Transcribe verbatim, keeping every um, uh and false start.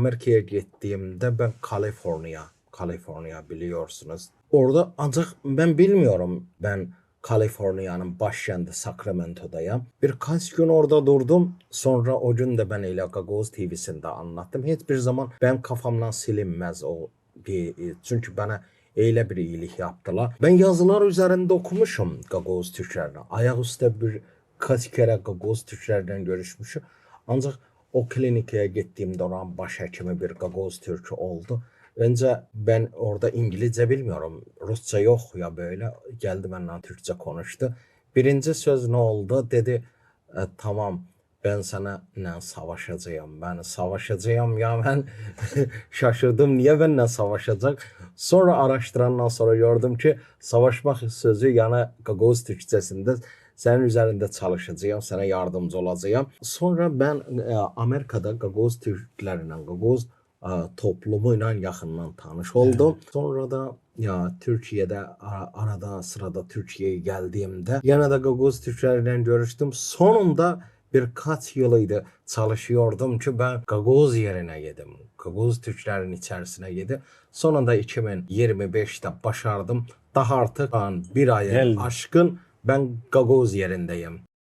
Amerikaya gittiğimde ben Kaliforniya, Kaliforniya biliyorsunuz. Orada ancak ben bilmiyorum, ben Kaliforniyanın başkenti Sacramento'dayım. Birkaç gün orada durdum. Sonra o gün de ben öyle Gagavuz TVsindä annattım. Hiçbir zaman benim kafamdan silinmez o bir, çünkü bana öyle bir iyilik yaptılar. Ben yazılar üzerinde okumuşum Gagavuz Türklerle. Ayaküstü birkaç kere Gagavuz Türklerle görüşmüşüm. Ancak o klinikaya gittiğimde oranın baş hekimi bir Gagavuz Türkü oldu. Önce ben orada İngilizce bilmiyorum, Rusça yok ya böyle. Geldi benimle Türkçe konuştu. Birinci söz ne oldu? Dedi, "E, tamam, ben seninle savaşacağım, ben savaşacağım." Ya ben şaşırdım, niye benimle savaşacak? Sonra araştırandan sonra gördüm ki savaşmak sözü yani Gagavuz Türkçesinde senin üzerinde çalışacağım, sana yardımcı olacağım. Sonra ben e, Amerika'da Gagavuz Türkleriyle, Gagavuz e, toplumuyla yakından tanış oldum. Evet. Sonra da ya Türkiye'de ara- arada sırada Türkiye'ye geldiğimde yine de Gagavuz Türklerle görüştüm. Sonunda birkaç yılıydı çalışıyordum ki ben Gagavuz yerine girdim. Gagavuz Türklerin içerisine girdim. Sonunda iki bin yirmi beşte başardım. Daha artık şu an bir ay aşkın ben Gagavuz yerindeyim.